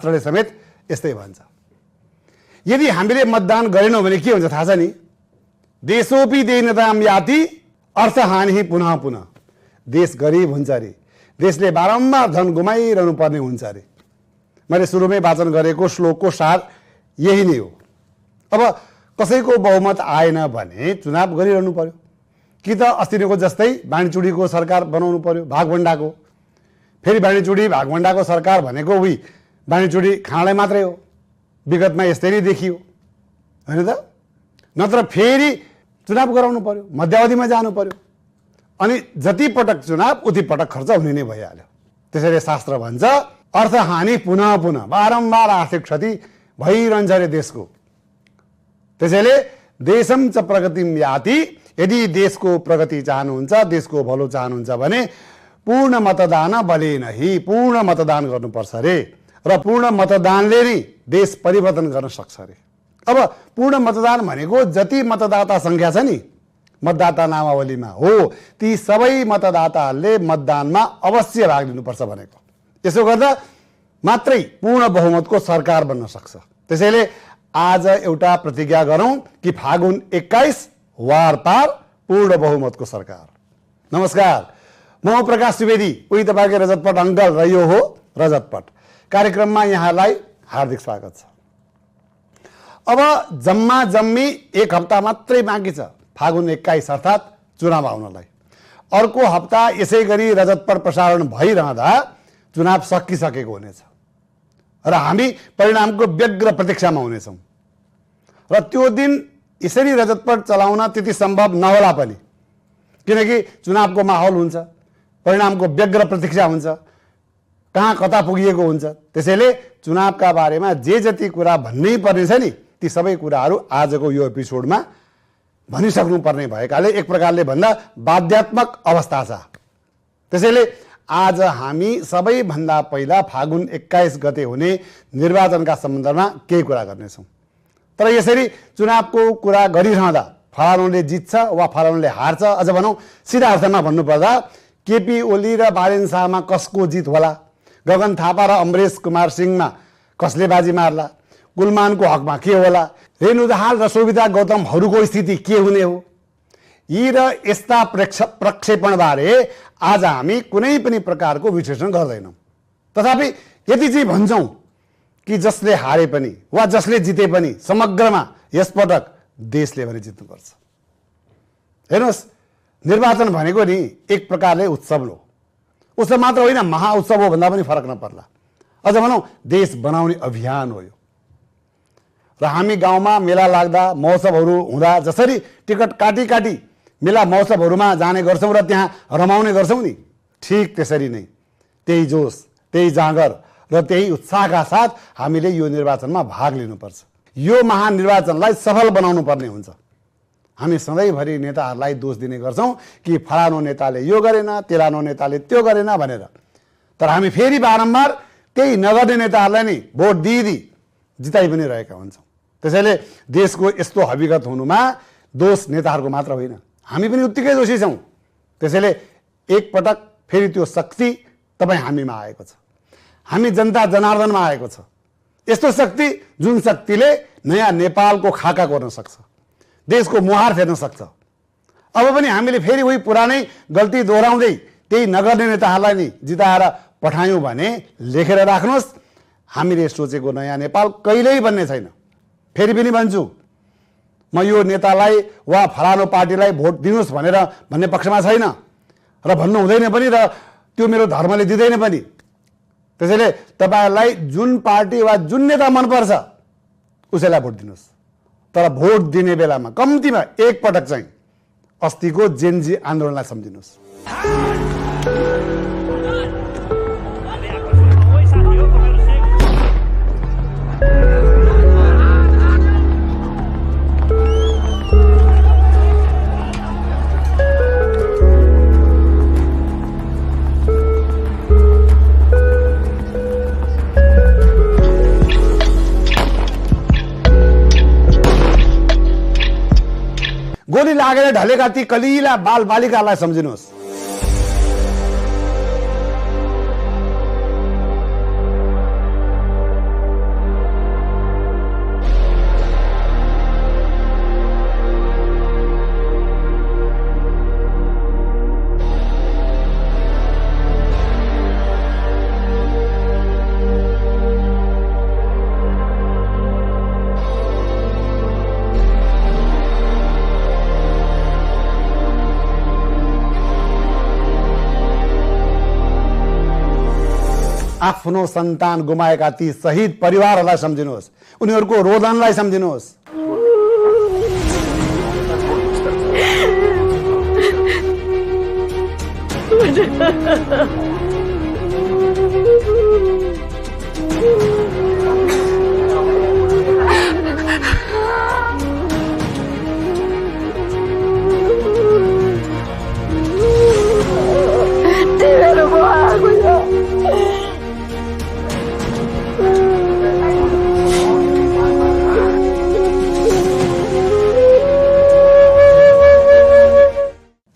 शास्त्रले समेत यस्तै भन्छ। यदि हामीले मतदान गरेनौँ भने के हुन्छ थाहा छ नि? देशोपि दीनताम याति अर्थहानि पुनः पुनः। देश गरिब हुन्छ अरे, देशले बारम्बार धन गुमाइरहनु पर्ने हुन्छ अरे। मैले सुरुमै वाचन गरेको श्लोकको सार यही नै हो। अब कसैको बहुमत आएन भने चुनाव गरिरहनु पर्यो, कि त अस्तिको जस्तै बाँडीचुडीको सरकार बनाउनु पर्यो, भागभण्डाको। फेरि बाँडीचुडी भागभण्डाको सरकार भनेको उही बाँडीचुडी खानलाई मात्रै हो, विगतमा यस्तै नै देखियो होइन त? नत्र फेरि चुनाव गराउनु पर्यो, मध्यावधिमा जानु पर्यो, अनि जति पटक चुनाव उति पटक खर्च हुने नै भइहाल्यो। त्यसैले शास्त्र भन्छ अर्थहानि पुनः पुनः, बारम्बार आर्थिक क्षति भइरहन्छ अरे देशको। त्यसैले देशम च प्रगतिम याति, यदि देशको प्रगति चाहनुहुन्छ, देशको भलो चाहनुहुन्छ भने पूर्ण मतदान बलेन हि, पूर्ण मतदान गर्नुपर्छ अरे। र पूर्ण मतदानले नै देश परिवर्तन गर्न सक्छ अरे। अब पूर्ण मतदान भनेको जति मतदाता संख्या छ नि मतदाता नामावलीमा हो, ती सबै मतदाताहरूले मतदानमा अवश्य भाग लिनुपर्छ भनेको। यसो गर्दा मात्रै पूर्ण बहुमतको सरकार बन्न सक्छ। त्यसैले आज एउटा प्रतिज्ञा गरौँ कि फागुन 21 वार पार पूर्ण बहुमतको सरकार। नमस्कार, म प्रकाश सुवेदी, उही तपाईँको रजतपट अङ्कल र यो हो रजतपट। कार्यक्रममा यहाँलाई हार्दिक स्वागत छ। अब जम्मा जम्मी एक हप्ता मात्रै बाँकी छ फागुन 21 अर्थात् चुनाव आउनलाई। अर्को हप्ता यसै गरी रजतपट प्रसारण भइरहँदा चुनाव सकिसकेको हुनेछ र हामी परिणामको व्यग्र प्रतीक्षामा हुनेछौँ। र त्यो दिन यसरी रजतपट चलाउन त्यति सम्भव नहोला पनि, किनकि चुनावको माहौल हुन्छ, परिणामको व्यग्र प्रतीक्षा हुन्छ, कहाँ कता पुगिएको हुन्छ। त्यसैले चुनावका बारेमा जे जति कुरा भन्नै पर्नेछ नि ती सबै कुराहरू आजको यो एपिसोडमा भनिसक्नुपर्ने भएकाले एक प्रकारले भन्दा बाध्यात्मक अवस्था छ। त्यसैले आज हामी सबैभन्दा पहिला फागुन 21 गते हुने निर्वाचनका सम्बन्धमा केही कुरा गर्नेछौँ। तर यसरी चुनावको कुरा गरिरहँदा फलानुले जित्छ वा फलानुले हार्छ, अझ भनौँ सिधा अर्थमा भन्नुपर्दा केपी ओली र बारेन शाहमा कसको जित होला, गगन थापा र अमरेश कुमार सिंहमा कसले बाजी मार्ला, गुलमानको हकमा के होला, रेणु दाहाल र शोभिता गौतमहरूको स्थिति के हुने हो, यी र यस्ता प्रक्षेपणबारे आज हामी कुनै पनि प्रकारको विश्लेषण गर्दैनौँ। तथापि यति चाहिँ भन्छौँ कि जसले हारे पनि वा जसले जिते पनि समग्रमा यसपटक देशले भने जित्नुपर्छ। हेर्नुहोस्, निर्वाचन भनेको नि एक प्रकारले उत्सव हो। उत्सव मात्र होइन, महाउत्सव हो भन्दा पनि फरक नपर्ला। अझ भनौँ देश बनाउने अभियान हो यो। र हामी गाउँमा मेला लाग्दा, महोत्सवहरू हुँदा जसरी टिकट काटी काटी मेला महोत्सवहरूमा जाने गर्छौँ र त्यहाँ रमाउने गर्छौँ नि, ठिक त्यसरी नै त्यही जोस, त्यही जाँगर र त्यही उत्साहका साथ हामीले यो निर्वाचनमा भाग लिनुपर्छ। यो महानिर्वाचनलाई सफल बनाउनु पर्ने हुन्छ। हामी सधैँभरि नेताहरूलाई दोष दिने गर्छौँ कि फलानु नेताले यो गरेन, तेलानो नेताले त्यो गरेन भनेर। तर हामी फेरि बारम्बार त्यही नगर्ने नेताहरूलाई नै भोट दिइदिई जिताइ पनि रहेका हुन्छौँ। त्यसैले देशको यस्तो हकीकत हुनुमा दोष नेताहरूको मात्र होइन, हामी पनि उत्तिकै दोषी छौँ। त्यसैले एकपटक फेरि त्यो शक्ति तपाईँ हामीमा आएको छ, हामी जनता जनार्दनमा आएको छ। यस्तो शक्ति जुन शक्तिले नयाँ नेपालको खाका कोर्न सक्छ, देशको मुहार फेर्न सक्छ। अब पनि हामीले फेरि उही पुरानै गल्ती दोहोऱ्याउँदै त्यही नगर्ने नेताहरूलाई नै जिताएर पठायौँ भने लेखेर राख्नुहोस्, हामीले सोचेको नयाँ नेपाल कहिल्यै बन्ने छैन। फेरि पनि भन्छु, म यो नेतालाई वा फलानु पार्टीलाई भोट दिनुहोस् भनेर भन्ने पक्षमा छैन र भन्नु हुँदैन पनि, र त्यो मेरो धर्मले दिँदैन पनि। त्यसैले तपाईँहरूलाई जुन पार्टी वा जुन नेता मनपर्छ उसैलाई भोट दिनुहोस्। तर भोट दिने बेलामा कम्तीमा एकपटक चाहिँ अस्तिको जेनजी आन्दोलनलाई सम्झिनुहोस्। गोली लागेर ढलेका ती कलिला बाल बालिकालाई सम्झिनुहोस्। आफ्नो सन्तान गुमाएका ती शहीद परिवारहरूलाई सम्झिनुहोस्, उनीहरूको रोदनलाई सम्झिनुहोस्।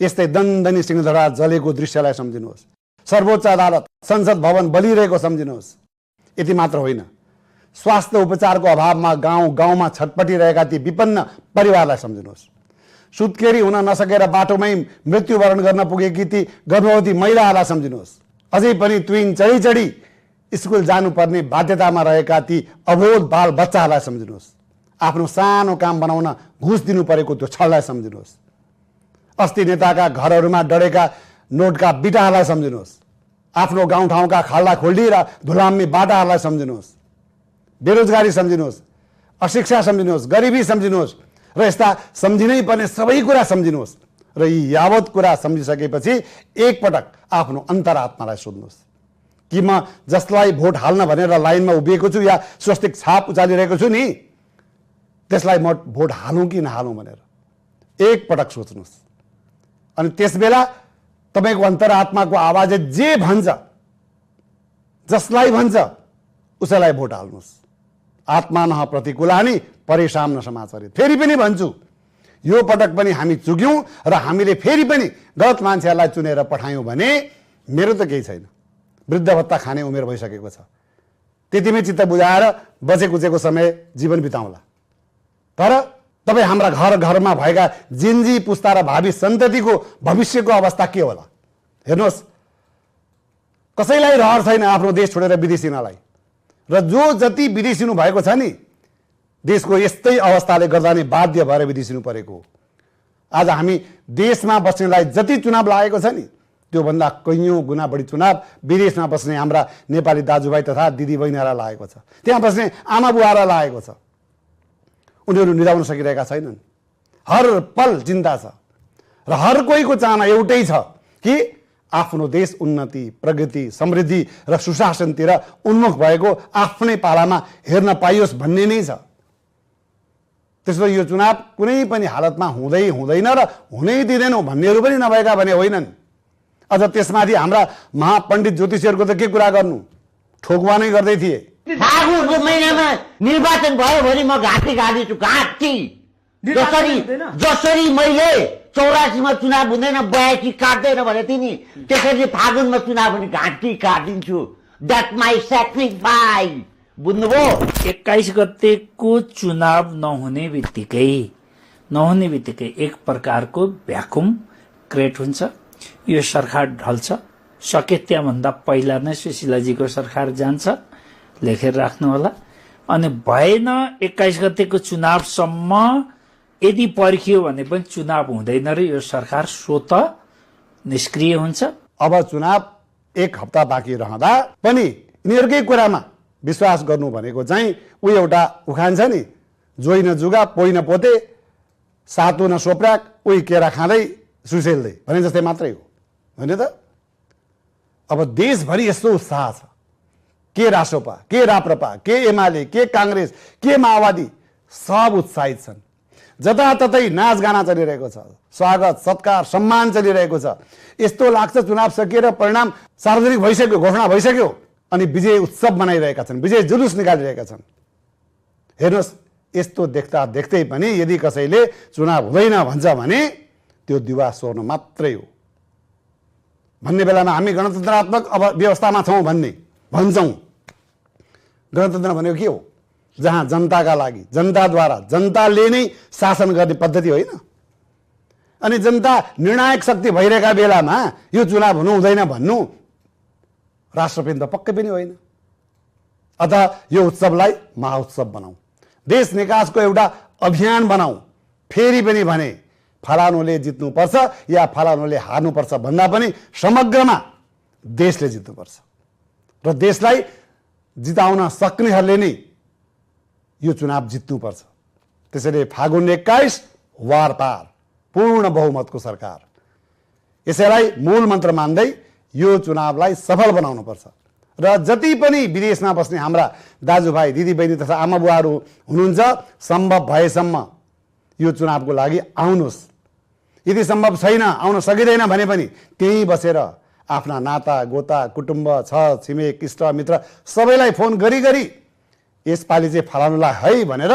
यस्तै दन्दनी सिंहदरबार जलेको दृश्यलाई सम्झिनुहोस्। सर्वोच्च अदालत, संसद भवन बलिरहेको सम्झिनुहोस्। यति मात्र होइन, स्वास्थ्य उपचारको अभावमा गाउँ गाउँमा छटपटिरहेका ती विपन्न परिवारलाई सम्झिनुहोस्। सुत्केरी हुन नसकेर बाटोमै मृत्युवरण गर्न पुगेकी ती गर्भवती महिलाहरूलाई सम्झिनुहोस्। अझै पनि ट्विन चढी चढी स्कुल जानुपर्ने बाध्यतामा रहेका ती अबोध बाल बच्चाहरूलाई सम्झिनुहोस्। आफ्नो सानो काम बनाउन घुस दिनु परेको त्यो छललाई सम्झिनुहोस्। अस्ति नेताका घरहरूमा डढेका नोटका बिटाहरूलाई सम्झिनुहोस्। आफ्नो गाउँठाउँका खाल्डा खोल्डी र धुलाम्मी बाटाहरूलाई सम्झिनुहोस्। बेरोजगारी सम्झिनुहोस्, अशिक्षा सम्झिनुहोस्, गरिबी सम्झिनुहोस् र यस्ता सम्झिनै पर्ने सबै कुरा सम्झिनुहोस्। र यी यावत कुरा सम्झिसकेपछि एकपटक आफ्नो अन्तरात्मालाई सोध्नुहोस् कि म जसलाई भोट हाल्न भनेर लाइनमा उभिएको छु या स्वस्तिक छाप उचालिरहेको छु नि, त्यसलाई म भोट हालौँ कि नहालौँ भनेर एकपटक सोच्नुहोस्। अनि त्यसबेला तपाईँको अन्तरात्माको आवाजले जे भन्छ, जसलाई भन्छ उसैलाई भोट हाल्नुहोस्। आत्मा नह प्रतिकूलानि परेशान न समाचारित। फेरि पनि भन्छु, यो पटक पनि हामी चुक्यौँ र हामीले फेरि पनि गलत मान्छेहरूलाई चुनेर पठायौँ भने मेरो त केही छैन, वृद्ध भत्ता खाने उमेर भइसकेको छ, त्यतिमै चित्त बुझाएर बचेकुचेको समय जीवन बिताउँला। तर तपाईँ हाम्रा घर घरमा भएका जिन्जी पुस्ता र भावी सन्ततिको भविष्यको अवस्था के होला? हेर्नुहोस्, कसैलाई रहर छैन आफ्नो देश छोडेर विदेशिनलाई, र जो जति विदेशिनु भएको छ नि, देशको यस्तै अवस्थाले गर्दा नै बाध्य भएर विदेशिनु परेको। आज हामी देशमा बस्नेलाई जति चुनाव लागेको छ नि, त्योभन्दा कैयौँ गुणा बढी चुनाव विदेशमा बस्ने हाम्रा नेपाली दाजुभाइ तथा दिदीबहिनीहरूलाई लागेको छ, त्यहाँ बस्ने आमा बुवालाई लागेको छ। उनीहरू निदाउन सकिरहेका छैनन्। हर पल चिन्ता छ र हर कोहीको चाहना एउटै छ कि आफ्नो देश उन्नति, प्रगति, समृद्धि र सुशासनतिर उन्मुख भएको आफ्नै पालामा हेर्न पाइयोस् भन्ने नै छ। त्यसो यो चुनाव कुनै पनि हालतमा हुँदै हुँदैन र हुनै दिँदैनौँ भन्नेहरू पनि नभएका भने होइनन्। अझ त्यसमाथि हाम्रा महापण्डित ज्योतिषीहरूको त के कुरा गर्नु, ठोकवा नै गर्दै थिए। फागुनको महिनामा निर्वाचन भयो भने म घाँटी गाडिदिन्छु, घाँटी। जसरी मैले 84मा चुनाव हुँदैन 82 काट्दैन भने तिनी, त्यसरी फागुनमा चुनाव भने घाँटी काटिदिन्छु। That my sacrifice. बुझ्नुभयो? 21 गतेको चुनाव नहुने बित्तिकै एक प्रकारको भ्याकुम क्रिएट हुन्छ। यो सरकार ढल्छ, सके त्यहाँभन्दा पहिला नै सुशीलाजीको सरकार जान्छ, लेखेर राख्नु होला। अनि भएन 21 गतेको चुनावसम्म यदि पर्खियो भने पनि चुनाव हुँदैन र यो सरकार स्वत निष्क्रिय हुन्छ। अब चुनाव एक हप्ता बाँकी रहँदा पनि यिनीहरूकै कुरामा विश्वास गर्नु भनेको चाहिँ ऊ एउटा उखान छ नि, जोइ न जुगा पोइ न पोते, सातु न सोप्राक उही केरा खाँदै सुसेल्दै भने जस्तै मात्रै हो होइन त। अब देशभरि यस्तो उत्साह छ, के रासोपा, के राप्रपा, के एमाले, के काङ्ग्रेस, के माओवादी, सब उत्साहित छन्। जताततै नाचगाना चलिरहेको छ, स्वागत सत्कार सम्मान चलिरहेको छ। यस्तो लाग्छ चुनाव सकिएर परिणाम सार्वजनिक भइसक्यो, घोषणा भइसक्यो, अनि विजय उत्सव मनाइरहेका छन्, विजय जुलुस निकालिरहेका छन्। हेर्नुहोस्, यस्तो देख्दा देख्दै पनि यदि कसैले चुनाव हुँदैन भन्छ भने त्यो दिवा स्वर्ण मात्रै हो। भन्ने बेलामा हामी गणतन्त्रात्मक अब व्यवस्थामा छौँ भन्छौँ। गणतन्त्र भनेको के हो? जहाँ जनताका लागि, जनताद्वारा, जनताले नै शासन गर्ने पद्धति होइन। अनि जनता निर्णायक शक्ति भइरहेका बेलामा यो चुनाव हुनु हुँदैन भन्नु राष्ट्रप्रेम त पक्कै पनि होइन। अतः यो उत्सवलाई महाउत्सव बनाऊ, देश निकासको एउटा अभियान बनाऊ। फेरि पनि भने फलानुले जित्नुपर्छ या फलानुले हार्नुपर्छ भन्दा पनि समग्रमा देशले जित्नुपर्छ र देशलाई जिताउन सक्नेहरूले नै यो चुनाव जित्नुपर्छ। त्यसैले फागुन 21 वार पार पूर्ण बहुमतको सरकार, यसैलाई मूल मन्त्र मान्दै यो चुनावलाई सफल बनाउनुपर्छ। र जति पनि विदेशमा बस्ने हाम्रा दाजुभाइ दिदीबहिनी तथा आमा बुवाहरू हुनुहुन्छ, सम्भव भएसम्म यो चुनावको लागि आउनुहोस्। यदि सम्भव छैन, आउन सकिँदैन भने पनि त्यहीँ बसेर आफ्ना नाता गोता कुटुम्ब छ छिमेक इष्ट मित्र सबैलाई फोन गरी गरी यसपालि चाहिँ फलानुलाई है भनेर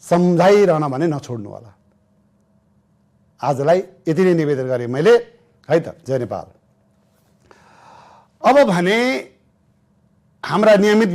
सम्झाइरहन भने नछोड्नु होला। आजलाई यति नै निवेदन गरेँ मैले, है त। जय नेपाल। अब भने हाम्रा नियमित